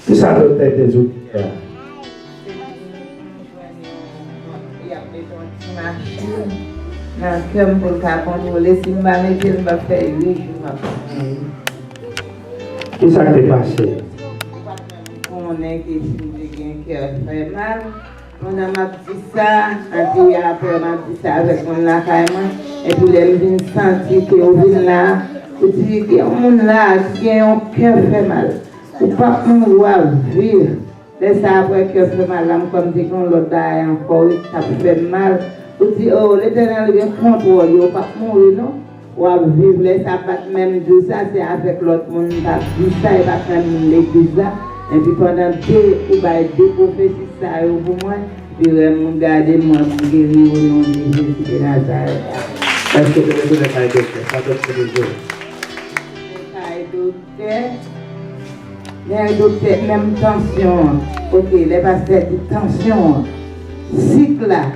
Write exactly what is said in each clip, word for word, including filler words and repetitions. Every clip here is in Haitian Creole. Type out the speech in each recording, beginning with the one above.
Kisa doktè te di w? Y ap mete yon ti machin nan kè m pou l ka kontwole. Si m pa mete l, m ap fè uit jou m ap soufri. Kisa k te pase? Ou pa t menm konnen ke si m te gen kè fè mal. Pandan m ap di sa, anpi apre m ap di sa avèk moun lakay mwen, epi lè m vin santi ke ou vin la, ou di gen yon moun la ki gen yon kè fè mal. Ou p ap mouri, w ap viv. Lè sa apre kè fè mal la, m kwè m te gen yon lòt bagay ankò wi k t ap fè m mal. Ou di, o, Letènèl gen kontwòl yo, ou p ap mouri non. W ap viv. Lè sa pa t menm di w sa, se avèk lòt moun m t ap di sa, e pa t menm moun legliz la. Epi pandan de, ou bay de pwofesi sa yo pou mwen, epi lè m gade m wè m geri o non de Jezi de Nazarèt la. Èske w te retounen kay doktè? Sa doktè te di w? Kay doktè. Lè doktè, menm tansyon an. Ok, lè pastè di tansyon an, sik la,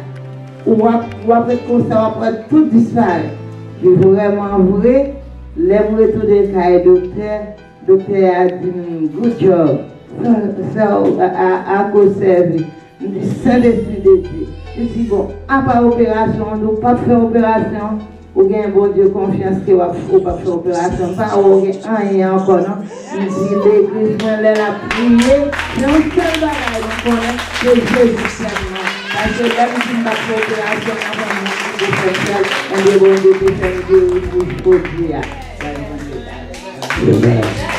w ap, w ap ret konsa, w ap wè tout disparèt. Li vrèman vre, lè m retounen kay doktè, doktè a di m, good job, sa, sa, a, a, a go sèvi. M di, Sentespri de Dye. Li di, bon, apa operasyon, ou p ap fè operasyon, ou gen Bondye konfyans ke w ap, ou p ap fè operasyon, m pa wè w gen anyen ankò non. M di, legliz mwen, lè n ap priye, se yon sèl bagay nou konnen, se Jezi sèlman. Paske lè m di m p ap fè operasyon nan fanmi an, Bondye fè m fè l, ebyen Bondye te fè m geri pou jodi a. Bay Bondye glwa. Amen.